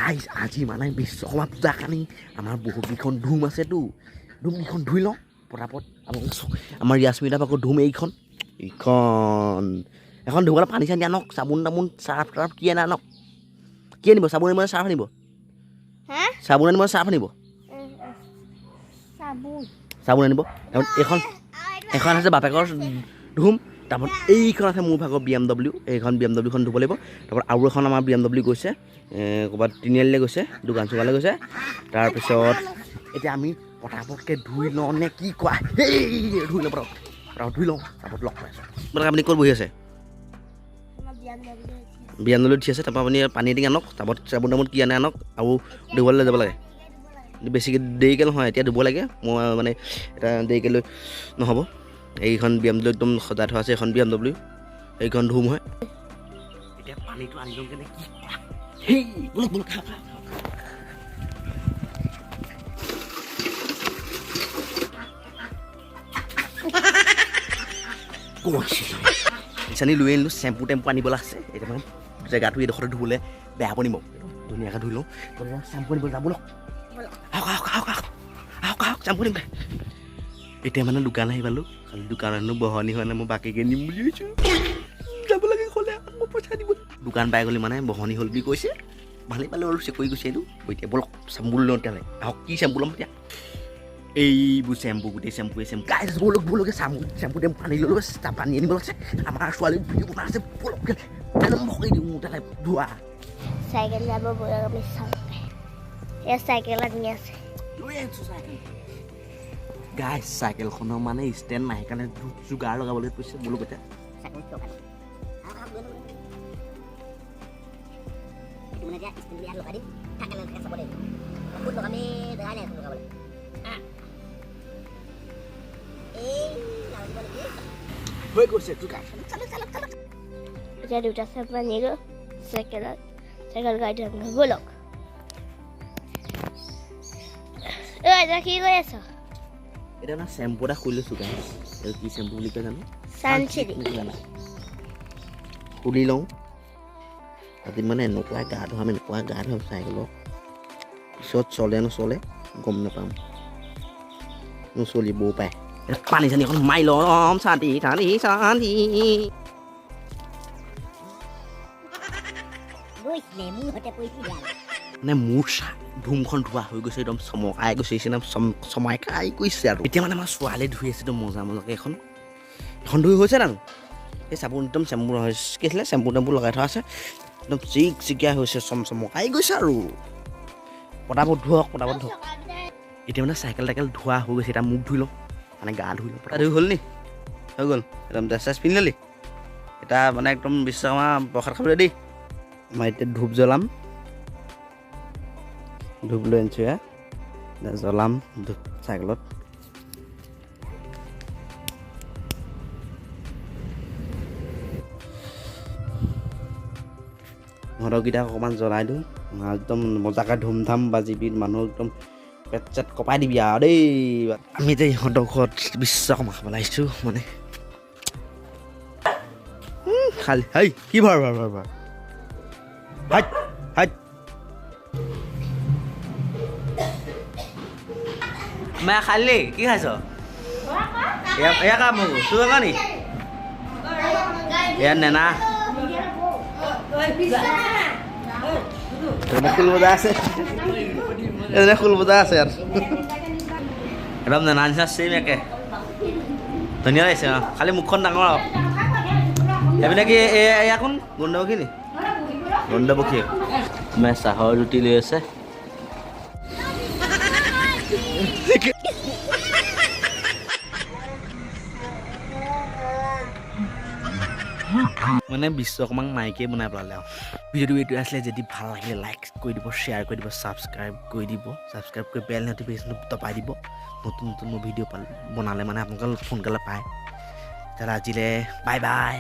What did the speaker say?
Guys আজি মানে বিশ্বকৰ্মা পূজাৰ কাৰণে আমাৰ বহুকেইখন ধুম আছেতো, ধুমকেইখন ধুই লওঁ পটাপট। আমাৰ য়াস্মিতা আকৌ ধুম এইখন এইখন এখন ধুবলৈ পানী চানী আনক, চাবোন তাবোন চাৰ্ফ টাৰ্ফ কি আনে আনক। কি আনিব? চাবোন আনিব, চাৰ্ফ আনিব? চাবোন আনিব, চাৰ্ফ আনিব? চাবোন আনিব। এইখন এখন আছে বাপেকৰ ধুম। তাৰপৰত এইখন আছে মোৰ ভাগৰ BMW, এইখন BMW-খন ধুব লাগিব। তাৰপৰত আৰু এখন আমাৰ BMW গৈছে ক'ৰবাত তিনিআলিলৈ গৈছে, দোকান চোকানলৈ গৈছে। তাৰপিছত এতিয়া আমি পটাপটকৈ ধুই লওঁ নে কি কোৱা? সেই ধুই লওঁ পটাপট, পটাপট ধুই লওঁ, তাৰপৰত লগ পাইছোঁ। মানে আপুনি ক'ত বহি আছে? BMW উঠি আছে। তাৰপৰা আপুনি পানী এটিং আনক, তাৰপৰত চাবোন তাবোন কি আনে আনক, আৰু ধুবলৈ যাব লাগে। বেছিকৈ দেৰিকৈ নহয়, এতিয়া ধুব লাগে। মই মানে এটা দেৰিকৈ লৈ নহ'ব। এইখন BMW একদম সজাই থোৱা আছে, এইখন BMW, এইখন ধুম হয়। এতিয়া পানীটো আনি লওঁ কেনে কি কোৱা? সেই ব'লক ব'লক, খাওক খাওক খাওক। চানি লৈ আনিলোঁ, চেম্পু টেম্পু আনিবলৈ আছে। এতিয়া মানে জেগাটো এইডোখৰতে ধুবলৈ বেয়া বনিব, ধুনীয়াকৈ ধুই লওঁ। চেম্পু আনিবলৈ যাব লওক। আহক আহক আহক আহক আহক আহক, চেম্পু আনিমগৈ। এতিয়া মানে দোকান আহি পালোঁ, খালি দোকান হেনো বহনি হোৱা নাই, মই বাকীকে নিম বুলি ভাবিছোঁ। যাব লাগে ক'লে আকৌ পইচা দিব। দোকান পাই গ'লি মানে বহনি হ'ল বুলি কৈছে, ভালেই পালোঁ আৰু চেকৰি গৈছে এইটো। এতিয়া ব'লক চেম্পু লওঁ তেতিয়াহ'লে। আহক, কি চেম্পু ল'ম এতিয়া? এইবোৰ চেম্পু, গোটেই চেম্পুৱে চেম্পু। গাইজ ব'লক ব'লক, চেম্পু টেম্পু আনি ল'লোঁ, পানী আনিব লাগিছে। আমাৰ ছোৱালী ভিডিঅ' বনাই আছে, ব'লক আৰম্ভ কৰি দিওঁ তেতিয়াহ'লে ধোৱা। চাইকেল যাব, ব'লক আমি চাওঁ। এয়া চাইকেল আনি আছে, লৈ আনিছোঁ চাইকেল। গাইজ চাইকেলখনৰ মানে ষ্টেণ্ড নাই, সেইকাৰণে যোগাৰ লগাবলৈ কৈছে। ব'লক এতিয়া। হৈ গৈছে যোগাৰ। এতিয়া দুটা চেম্পু আনিলোঁ, চাইকেলত চাইকেল গাড়ী ধুমগৈ ব'লক। ঐ এতিয়া কি কৰি আছ? এতিয়া মানে চেম্পু এটা খুলি লৈছোঁ গাইজ। এইটো কি চেম্পু বুলি কয় জানো? চানচিল্ক। খুলি লওঁ। আজি মানে এনেকুৱা গা ধুৱাম, এনেকুৱা গা ধুৱাম চাইকেলত, পিছত চলে নচলে গম নাপাম, নচলিবও পাৰে। পানী চানী অকণ মাৰি ল'ম, শান্তি শান্তি শান্তি। মানে মোৰ ধুমখন ধোৱা হৈ গৈছে, একদম চমকাই গৈছে, একদম চমাই গৈছে। আৰু এতিয়া মানে আমাৰ ছোৱালী ধুই আছে একদম মজা মজাকৈ। এখন এখন ধুই হৈছে জানো? এই চাবোন একদম চেম্পু কি আছিলে, চেম্পু টেম্পু লগাই থোৱা আছে, একদম চিক চিকীয়া হৈছে, চমচমকাই গৈছে। আৰু পটাপট ধুৱক, পটাপট ধুৱক। এতিয়া মানে চাইকেল টাইকেল ধোৱা হৈ গৈছে, এতিয়া মুখ ধুই লওঁ, মানে গা ধুই লওঁ। ধুই হ'ল নি? হৈ গ'ল। একদম ড্ৰেছ চেছ পিন্ধি ল'লি? এতিয়া মানে একদম বিশ্বকৰ্মা প্ৰসাদ খাবলৈ দেই। আমাৰ এতিয়া ধূপ জ্বলাম, ধূপ লৈ আনিছোঁ, এয়া জ্বলাম ধূপ চাইকেলত। ইহঁতৰকেইটাক অকণমান জ্বলাই দিওঁ, একদম মজাকৈ ধুমধাম বাজিবি, মানুহ একদম পেট চেট কপাই দিবি আৰু দেই। আমি এতিয়া ইহঁতৰ ঘৰত বিশ্বকৰ্মা খাবলৈ আহিছোঁ। মানে খালি হেই কি ভাৰ ভাৰ ভাৰ ভাৰ হাইট হাইট। মা খালি কি খাইছ? এয়া কা মগু তোৰ কা নি? এয়া নেনা খোল বজাই আছে, এজনে খোল বজাই আছে। আৰু একদম নেনা নিচিনা চেম একে, ধুনীয়া লাগিছে। অঁ, খালি মুখখন ডাঙৰ। আৰু সেইপিনে কি এয়া কোন গোন্ধপক্ষী নি? গোন্ধপক্ষী মানে চাহৰ ৰুটি লৈ আছে। মানে বিশ্বকৰ্মাক মাইকীয়ে বনাই পেলালে। আৰু ভিডিঅ'টো এইটোৱে আছিলে। যদি ভাল লাগিলে লাইক কৰি দিব, শ্বেয়াৰ কৰি দিব, ছাবস্ক্ৰাইব কৰি দিব, ছাবস্ক্ৰাইব কৰি বেল নটিফিকেশ্যনটো দবাই দিব। নতুন নতুন মই ভিডিঅ' বনালে মানে আপোনালোকে সোনকালে পায়। তেতিয়াহ'লে আজিলৈ বাই বাই।